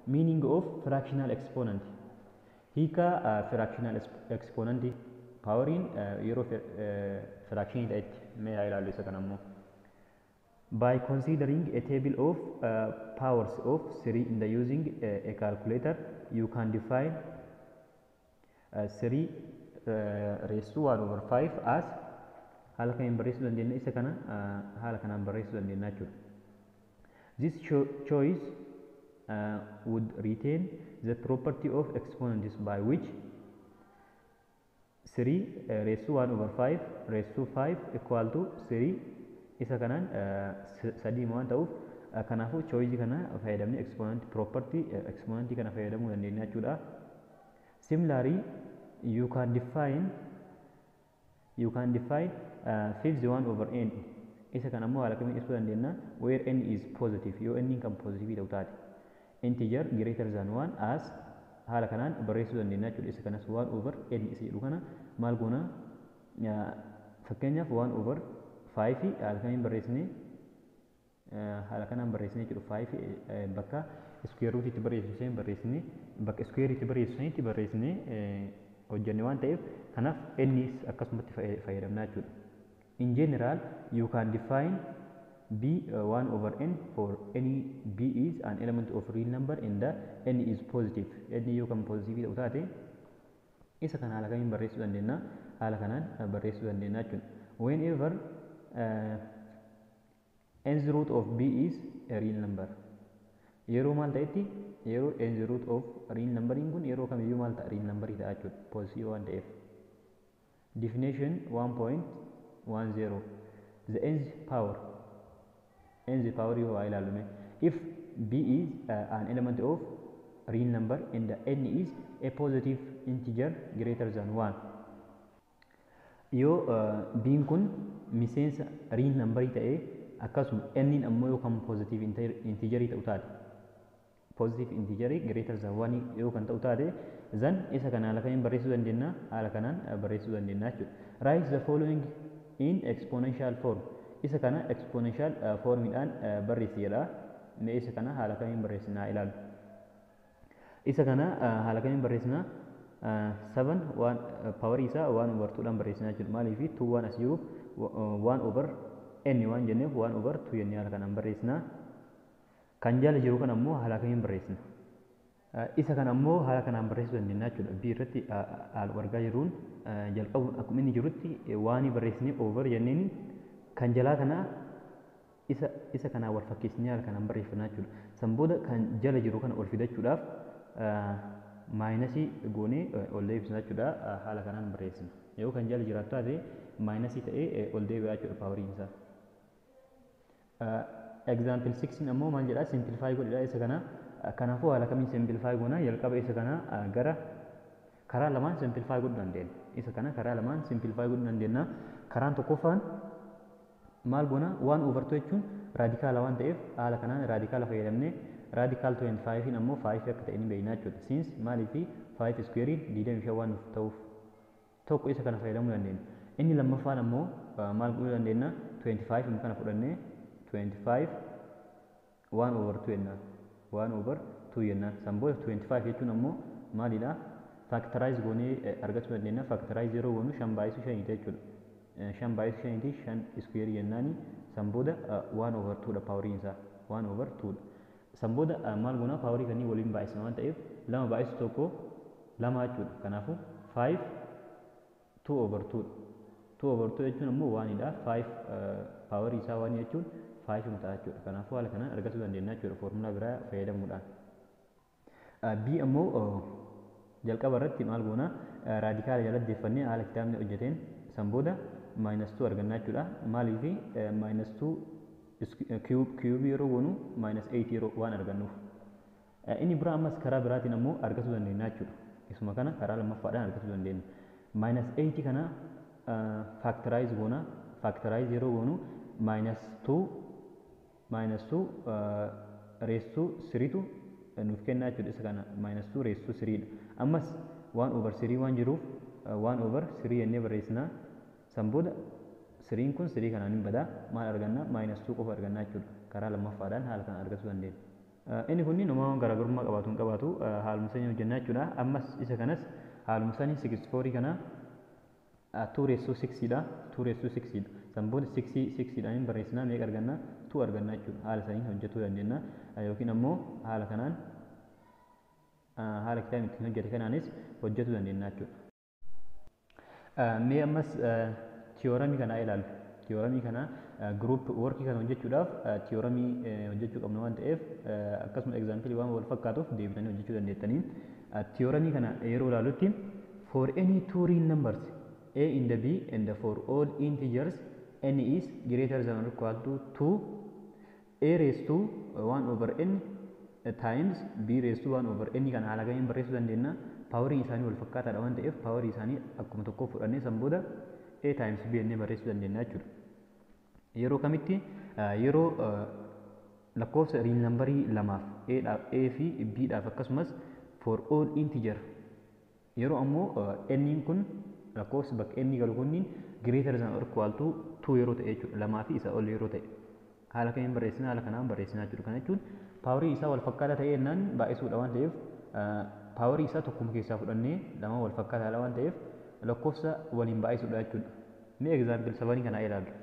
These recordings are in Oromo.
Meaning of fractional exponent. Hiika fractional exponent, poweriin yeroo fraction ta'etti mee haa ilaallu isa kana ammoo. By considering a table of powers of 3 in the using a calculator, you can define 3 raised to 1 over 5 as haala kamiin barreessuu dandeenya? Isa kana haala kanaan barreessuu dandeenya jechuudha. This choice would retain the property of exponents by which 3 raised to 1 over 5 raised to 5 equal to 3. Isa kanaan sadii waan ta'uuf, kanaafuu choice kana fayyadamnee exponent property exponentii kana fayyadamuu dandeenya jechuudha. Similarly, you can define fifth 1 over n. Isa kana ammoo haala kamiin ibsuu dandeenya? Where n is positive, yoo n kan positive ta'u taate, integer greater than 1 as haala kanaan barreessuu dandeenya jechuudha. Isa kanas 1 over n isa jedhu kana maal goona? Fakkeenyaaf 1 over 5 haala kamiin barreessine? Haala kanaan barreessine jechuudha. 5 bakka square root itti barreessu barreessine, bakka square itti barreessu sanitti barreessine hojjenne waan ta'eef, kanaaf innis akkasumatti fayyadamna jechuudha. In general, you can define b 1 over n for any b is an element of real number and the n is positive. N yoo kan positive ta'u taate, isa kana haala kamiin barreessuu dandeenya? Haala kanaan barreessuu dandeenya jechuudha. Whenever nth root of b is a real number. Yeroo maal ta'etti? Yeroo nth root of real numberiin kun yeroo kamiyyuu maal ta'a? Real numberii ta'a jechuudha. Positive waan ta'eef. Definition 1.10, the nth power. Nth power yoo haa ilaallume, if b is an element of real number and the n is a positive integer greater than 1, yoo b'n kun miseensa real numberii ta'ee, akkasuma n ammoo yoo kan positive integerii ta'u taate, positive integerii greater than 1 yoo kan ta'u taate, then isa kana haala kamiin barreessuu dandeenya? Haala kanaan barreessuu dandeenya jechuudha. Write the following in exponential form. Isa kana exponential formiidhaan barreessi jedha. Mee isa kana haala kamiin barreessinaa ilaalu. Isa kana haala kamiin barreessinaa? Seven waan powerii isaa one over twodhaan barreessinaa jechuudha. Maaliif? Two waan as jiruuf, one over n waan jenneef, one over two jennee haala kanaan barreessinaa. Kan jala jiru kana ammoo haala kamiin barreessina? Isa kana ammoo haala kanaan barreessuu dandeenya jechuudha. B irratti haala argaa jirruun jalqabu akkuma inni jirutti waan barreessinee over jenneen, kan jalaa kana isa kanaan wal fakkeessinee haala kanaan barreeffannaa jechuudha. San booda kan jala jiru kana ol fidachuudhaaf minusii goonee ol deebisna jechuudha. Haala kanaan barreessina. Yoo kan jala jiraatu taate, minusii ta'ee ol deebi'a jechuudha poweriin isaa. Example 6 ammoo maal jedhaa? Simplify godhedha isa kana. Kanaafuu haala kamiin simplify goona? Jalqaba isa kana gara karaa lamaan simplify godhuu dandeenya. Isa kana karaa lamaan simplify godhuu dandeenya. Karaan tokkoffaan maal goona? One over two jechuun radicala waan ta'eef, haala kanaan radicala fayyadamnee radical 25 ammoo 5 akka ta'e ni beekna jechuudha. Since maaliif? 5 square 25 waan nuuf ta'uuf, tokko isa kana fayyadamuu dandeenya. Inni lammaffaan ammoo maal godhuu dandeenya? 25 kana fudhannee 25 1 over 2 jennaan. 1 over 2 jennaan. San booda 25 jechuun ammoo maalidha? Factorize goonee argachuu dandeenya. Factorize yeroo goonu shan baay'isu shaniiti jechuudha. Shan baay'isu shaniiti, shan square jennaani. San booda 1 over 2 dha poweriin isaa. 1 over 2 dha. San booda maal goona? Powerii kanneen waliin baay'isna waan ta'eef, lama baay'isu tokko lama jechuudha. Kanaafuu 5 2 over 2 dha. 2 over 2 jechuun ammoo oneidha. 5 powerii isaa one jechuun 5 ta'a jechuudha. Kanaafuu haala kanaan argachuu dandeenya jechuudha foormulaa biraa fayyadamuudhaan. B ammoo jalqaba irratti maal goona? Radicala jalatti deeffannee haala kitaabni hojjeteen, san booda minus 2 argannaa jechuudha. Maaliif? Minus 2 cube yeroo goonu minus 8 yeroo waan argannuuf. Inni biraa ammas karaa biraatiin ammoo argachuu dandeenya jechuudha. Isuma kana karaa lammaffaadhaan argachuu dandeenya. Minus 8 kana factorize goona. Factorize yeroo goonu minus 2 minus 2 raised to 3tu nuuf kennaa jechuudha. Isa kana minus 2 raised to 3 dha. Ammas 1 over 3 waan jiruuf, 1 over 3 jennee barreessinaa. San booda 3 kun 3 kanaan hin badaa. Maal arganna? Minus 2 qofa argannaa jechuudha. Karaa lammaffaadhaan haala kana argachuu dandeenya. Inni kunniin uumamaan garaagarummaa qabaatu hin qabaatu, haaluma sanii hojjennaa jechuudha. Ammas isa kanas haaluma sanii 64 kana 2 raised to 6 dha. 2 raised to 6 dha. San booda 6 6 dhaan barreessinaa, meeqa arganna? 2 arganna jechuudha. Haala saniin hojjechuu dandeenya. Yookiin ammoo haala kanaan, haala kitaabni ittiin hojjete kanaanis hojjechuu dandeenya jechuudha. Mee ammas theoremii kanaa ilaallu. Theoremii kana group workii kana hojjechuudhaaf theoremii hojjechuu qabna waan ta'eef, akkasuma examplii waan wal fakkaatuuf deebitanii hojjechuu dandeettanii. Theoremii kana yeroo ilaallutti, for any two real numbers a and b and for all integers n is greater than or equal to 2, a raised to 1 over n times b raised to 1 over n kana haala kamiin barreessuu dandeenya? Poweriin isaanii wal fakkaataadha waan ta'eef, powerii isaanii akkuma tokko fudhannee san booda a times b jennee barreessuu dandeenya jechuudha. Yeroo kamitti? Yeroo lakkoofsa real numberii lamaaf, a fi b dhaaf, akkasumas for all integer, yeroo ammoo n kun, lakkoofsi bakka n galu kunniin greater than or equal to 2 yeroo ta'e jechuudha. Lamaa fi isa ol yeroo ta'e haala kamiin barreessina? Haala kanaan barreessinaa jechuudha. Kana jechuun powerii isaa wal fakkaataa ta'e jennaan baay'isuudha waan ta'eef, powerii isaa tokkuma keessaa fudhannee, lama wal fakkaataadha waan ta'eef, lakkoofsa waliin baay'isuudha jechuudha. Mee example 7 kanaa ilaallu.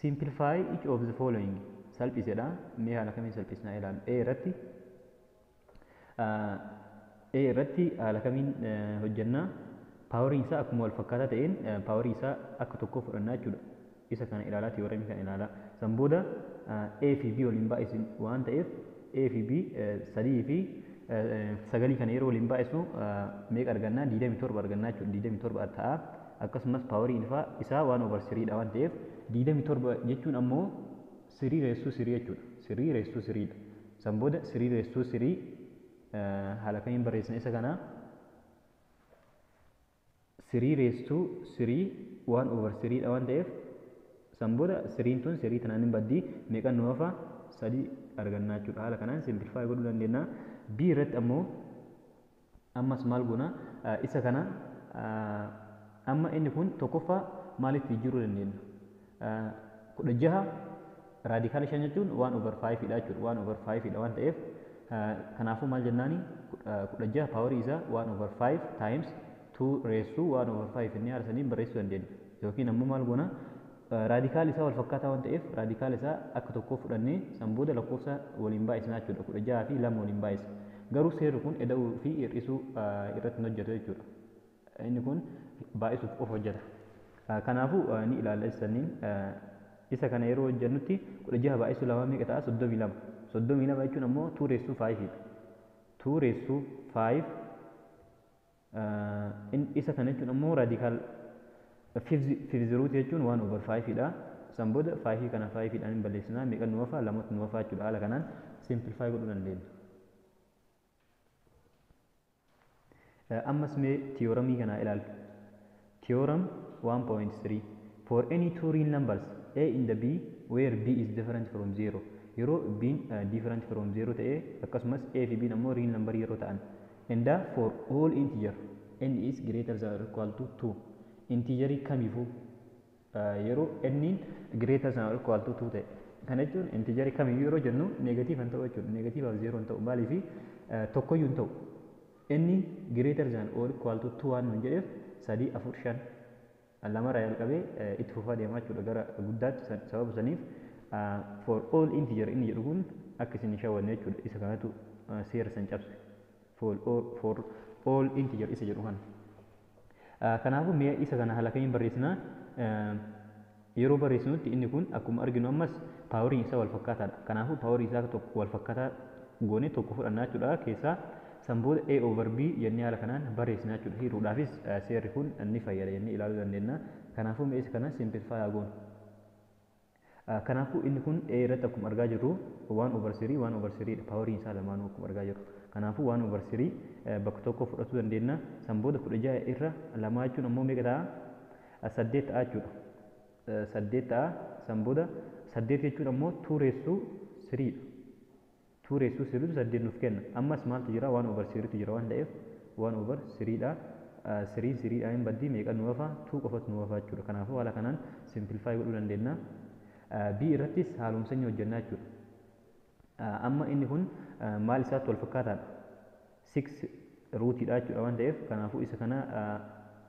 Simplify each of the following, salphisedha. Mee haala kamiin salphisnaa ilaallu. A irratti haala kamiin hojjennaa? Poweriin isaa akkuma wal fakkaataa ta'een powerii isaa akka tokko fudhannaa jechuudha. Isa kana ilaalaa, theoremii kana ilaalaa. San booda A fi B waliin baay'isin waan ta'eef, A fi B, sadii fi sagalii kana yeroo waliin baay'isu meeqa argannaa? 27 argannaa jechuudha. 27 ta'a. Akkasumas poweriin isaa 1 over 3dha waan ta'eef, 27 jechuun ammoo 3 raised to 3 jechuudha. 3 raised to 3dha. San booda 3 raised to 3 haala kamiin barreessina isa kana? 3 raised to 3 1 over 3dha waan ta'eef, san booda 3 tun 3 tanaan hin baddii, meeqan nu hafa? Sadii argannaa jechuudha. Haala kanaan simplify godhuu dandeenya. B irratti ammoo ammas maal goona? Isa kana amma inni kun tokkoffaa maalitti jijjiiruu dandeenya? 16 radical 5 jechuun 1 over 5 dha jechuudha. 1 over 5 dha waan ta'eef, kanaafuu maal jennaani? 16 powerii isaa 1 over 5 times 2 raised to 1 over 5 inni haala saniin barreessuu dandeenya. Yookiin ammoo maal goona? Radical isaa wal fakkaataa waan ta'eef, radical isaa akka tokkoo fudhannee san booda lakkoofsa waliin baay'isnaa jechuudha. 16 fi 2 waliin baay'isa. Garuu seerri kun ida'uu fi hir'isuu irratti hin hojjetu jechuudha. Inni kun baay'isuuf qofa hojjeta. Kanaafuu ni ilaalla sanniin. Isa kana yeroo hojjennutti 16 baay'isuu lama meeqa ta'a? 32. 32 jechuun ammoo 2 raised to 5 dha. 2 raised to 5. Isa kana jechuun ammoo radical fifth root jechuun 1 over 5 dha. San booda 5 kana 5 dhaan hin balleessinaa, meeqa nu hafa? Lamatu nu hafa jechuudha. Haala kanaan simplify godhuu dandeenya. Ammas mee theoremii kanaa ilaalu. Theorem 1.3. For any two real numbers a and b where b is different from 0, yeroo b different from 0 ta'e, akkasumas a fi b ammoo real number yeroo ta'an, and for all integer n is greater than or equal to 2, integerii kamiifuu yeroo n greater than or equal to 2 ta'e. Kana jechuun integerii kamiyyuu yeroo jennu negative hin ta'u jechuudha. Negative fi 0 hin ta'u. Maaliifi? Tokkoyyuu hin ta'u. Inni greater than or equal to 2 waan nuun jedheef, sadii, afur, shan, lamarraa jalqabee itti fufaa deemaa jechuudha gara guddaatti. Sababa saniif for all integer inni jedhu kun akka isin hin shawwanne jechuudha. Isa kanatu seera san cabse, for all integer isa jedhu kana. Kanaafuu mee isa kana haala kamiin barreessinaa? Yeroo barreessinutti inni kun akkuma arginu ammas poweriin isaa wal fakkaataadha. Kanaafuu powerii isaa tokko wal fakkaataa goone tokko fudhannaa jechuudha keessaa. San booda a over b jennee haala kanaan barreessinaa jechuudha. Hiruudhaafis seerri kun ni fayyada jennee ilaaluu dandeenya. Kanaafuu mee isa kana simplify haa goonu. Kanaafuu inni kun a irratti akkuma argaa jirru 1 over 3 1 over 3 dha, poweriin isaa lamaanuu akkuma argaa jirru. Kanaafuu 1 over 3 bakka tokko fudhachuu dandeenya. San booda 16 irra lamaa jechuun ammoo meeqa ta'a? Saddeet ta'a jechuudha. Saddeet ta'a. San booda saddeet jechuun ammoo 2 raised to 3 dha. 2 raised to 3 saddeet nuuf kenna. Ammas maaltu jira? 1 over 3 jira waan ta'eef, 1 over 3 dha. 3 3 dhaan hin baddii, meeqa nu hafa? 2 qofatu nu hafa jechuudha. Kanaafuu haala kanaan simplify godhuu dandeenya. B irrattis haaluma sanii hojjennaa jechuudha. Amma inni kun maal isaatti wal fakkaataadha? 6 rootiidha jechuudha waan ta'eef, kanaafuu isa kana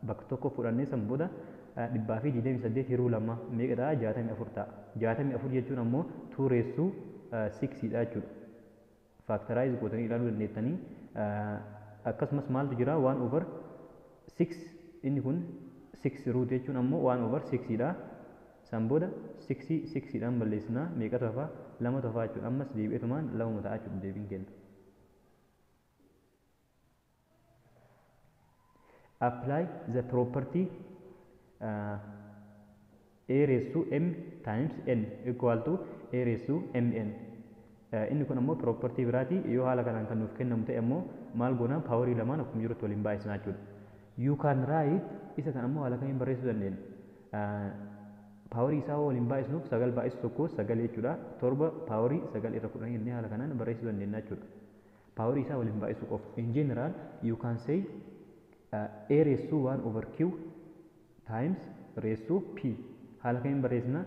bakka tokko fudhannee san booda 128 hiruu 2 meeqa ta'a? 64 ta'a. 64 jechuun ammoo 2 raised to 6 dha jechuudha. Factorize gootanii ilaaluu dandeettanii. Akkasumas maaltu jira? 1 over 6. Inni kun 6 root jechuun ammoo 1 over 6 dha. San booda 6 6 dhaan balleessinaa, meeqatu hafa? 2tu hafa jechuudha. Ammas deebi'eetumaan 2 ta'a jechuudha deebiin kenna. Apply the property a raised to m times n equal to a raised to mn. Inni kun ammoo property biraati. Yoo haala kanaan kan nuuf kennamu ta'e ammoo maal goona? Paawarii lamaan akkuma jirutti waliin baay'isnaa jechuudha. You can write, isa kan ammoo haala kamiin barreessuu dandeenya? Paawarii isaa waliin baay'isnuuf 9 baay'isu 1 9 jechuudha. 7 paawarii 9 irra 10 jennee haala kanaan barreessuu dandeenya jechuudha. Paawarii isaa waliin baay'isuu qofa. In general, you can say a raised to 1 over q times raised to p. Haala kamiin barreessina?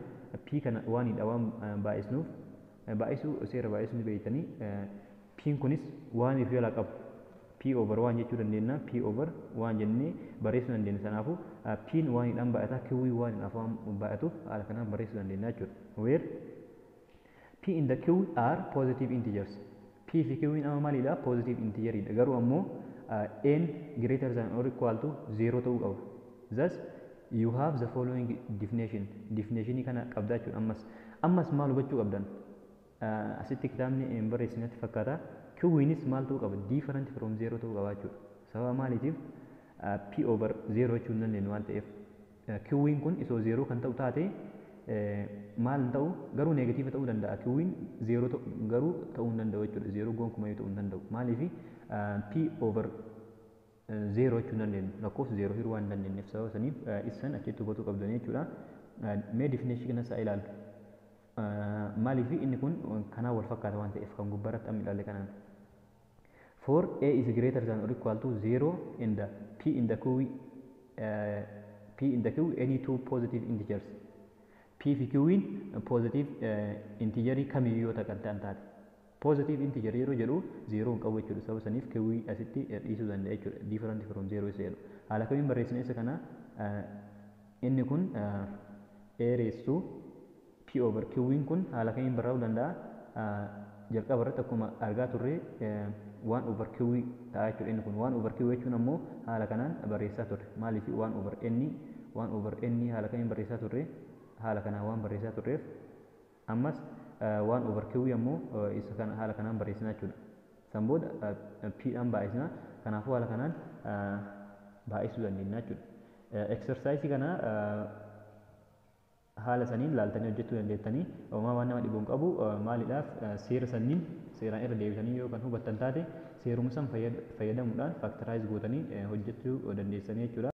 P kana waanidha waan baay'isnuuf, baay'isuu seera baay'isuu ni beektanii, p kunis waan if jalaa qabu p over 1 jechuu dandeenya. P over 1 jennee barreessuu dandeenya. Kanaafuu p waanidhaan baay'ata, q waanidhaaf waan baay'atuuf haala kanaan barreessuu dandeenya jechuudha. Where p in the q are positive integers. P fi q amma maalidha? Positive integeridha. Garuu ammoo n greater than or equal to 0 ta'uu qaba. Thus you have the following definition. Definition kana qabdaa jechuudha. Ammas maal hubachuu qabdan? Asitti kitaabni hin barreessinatti fakkaata. Q'nis maal ta'uu qaba? Different from 0 ta'uu qaba jechuudha. Sababa maaliitiif? P over 0 jechuu hin dandeenyu waan ta'eef. Q'n kun isoo 0 kan ta'u taate maal hin ta'u, garuu neegatiiva ta'uu danda'a. Q'n 0 garuu ta'uu hin danda'u jechuudha. 0 gonkumayyuu ta'uu hin danda'u. Maaliif p over 0 jechuu hin dandeenyu? Lakkoofsa 0 hiruu waan hin dandeenyeef, sababa saniif isan achitti hubatuu qabdanii jechuudha. Mee definition kanas haa ilaallu. Maaliif inni kun kanaan wal fakkaata waan ta'eef, kan gubbaarratti amma ilaalle kanaan. For a is greater than or equal to 0 and the p in the q, p in the q any two positive integers. P fi q'n positive integerii kamiyyuu yoo ta'an taate. Positive integer yeroo jedhu 0 hin qabu jechuudha. Sababa saniif q asitti dhiisuu danda'a jechuudha. Different from 0 isa jedhu. Haala kamiin barreessina isa kana? Inni kun a raised to p over q'n kun haala kamiin barraa'uu danda'a? Jalqaba irratti akkuma argaa turre 1 over q ta'a jechuudha. Inni kun 1 over q jechuun ammoo haala kanaan barreessaa turre. Maaliif 1 over n, 1 over n haala kamiin barreessaa turre? Haala kanaan waan barreessaa turreef, ammas 1 over q ammoo isa kana haala kanaan barreessina jechuudha. San booda p dhaan baay'isna. Kanaafuu haala kanaan baay'isuu dandeenya jechuudha. Exercise kana haala saniin laaltanii hojjechuu dandeettanii, homaa waan nama dhibu hin qabu. Maaliidhaaf? Seera sanniin seeraan irra deebitanii yoo kan hubattan taate, seeruma san fayyadamuudhaan factorize gootanii hojjechuu dandeessanii jechuudha.